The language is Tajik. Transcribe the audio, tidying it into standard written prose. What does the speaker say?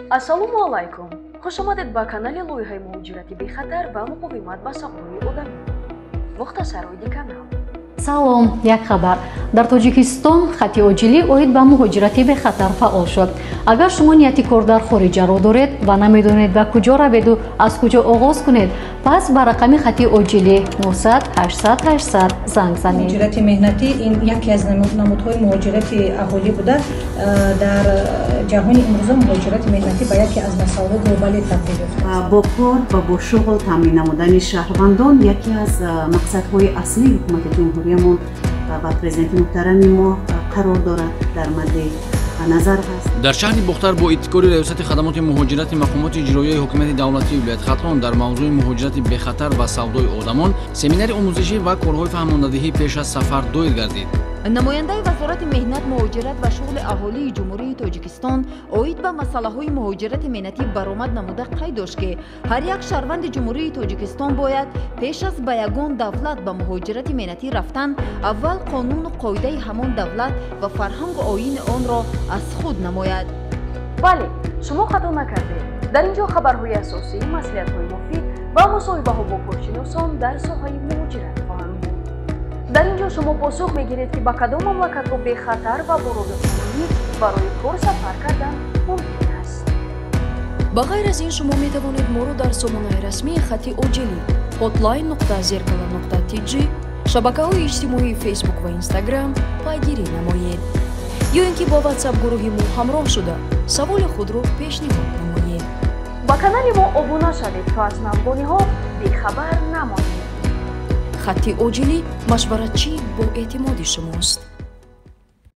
Ассалому алайкум! Хуш омадед ба канали лоиҳаи муҳоҷирати бехатар ва муқовимат ба савдои одамӣ. Мухтасар оиди канал. Салом, як хабар. Дар Тоҷикистон хати оҷилӣ оид ба муҳоҷирати бехатар фаъол шуд. Агар шумо нияти кор дар хориҷаро доред ва намедонед ба куҷо раведу аз куҷо оғоз кунед, пас ба рақами хати оҷилӣ 900 800 800 занг занед. Муҳоҷирати меҳнатӣ ин яке аз намудҳои муҳоҷирати аҳолӣ буда, дар ҷаҳони имрӯза муҳоҷирати меҳнатӣ ба яке аз масъалаҳои глобалӣ табдил ёфтааст. Бо кор ва бо шуғл таъмин намудани шаҳрвандон яке аз мақсадҳои аслии ҳукумати ҷумҳуриямон ва президенти муҳтарами мо қарор дорад, дар мадди назар ҳаст. Дар шаҳри Бохтар бо ибтикори Раёсати хадамоти муҳоҷирати мақомоти иҷроияи ҳукумати давлатии вилояти Хатлон дар мавзӯи муҳоҷирати бехатар ва савдои одамон семинари омӯзишӣ ва корҳои фаҳмондадиҳӣ пеш аз сафар доир гардид. Намояндаи Вазорати меҳнат, муҳоҷират ва шуғли аҳолии Ҷумҳурии Тоҷикистон оид ба масъалаҳои муҳоҷирати меҳнатӣ баромад намуда қайд дошт, ки ҳар як шаҳрванди Ҷумҳурии Тоҷикистон бояд пеш аз ба ягон давлат ба муҳоҷирати меҳнатӣ рафтан аввал қонуну қоидаи ҳамон давлат ва фарҳангу оини онро аз худ намояд. Бале, шумо хато накардед. Дар ин ҷо хабарҳои асосӣ, маслиҳатҳои муфид ва мусоҳибаҳо бо коршиносон дар соҳаи муҳоҷират хоҳанд буд. Дар ин ҷо шумо посух мегиред, ки ба кадом мамлакатҳо бехатар ва бо роҳи қонунӣ барои кор сафар кардан мумкин аст. Ба ғайр аз ин, шумо метавонед моро дар сомонаи расмии хати оҷилӣ hotline.zerkalo.tj, шабакаҳои иҷтимоии Фейсбук ва Инстаграм пайгирӣ намоед ё ин ки бо Ватсап гурӯҳи мо ҳамроҳ шуда, саволи худро пешниҳод намоед. Ба канали мо обуна шавед, то аз навгониҳо бехабар намонед. Хати оҷилӣ машваратчии боэътимоди шумост.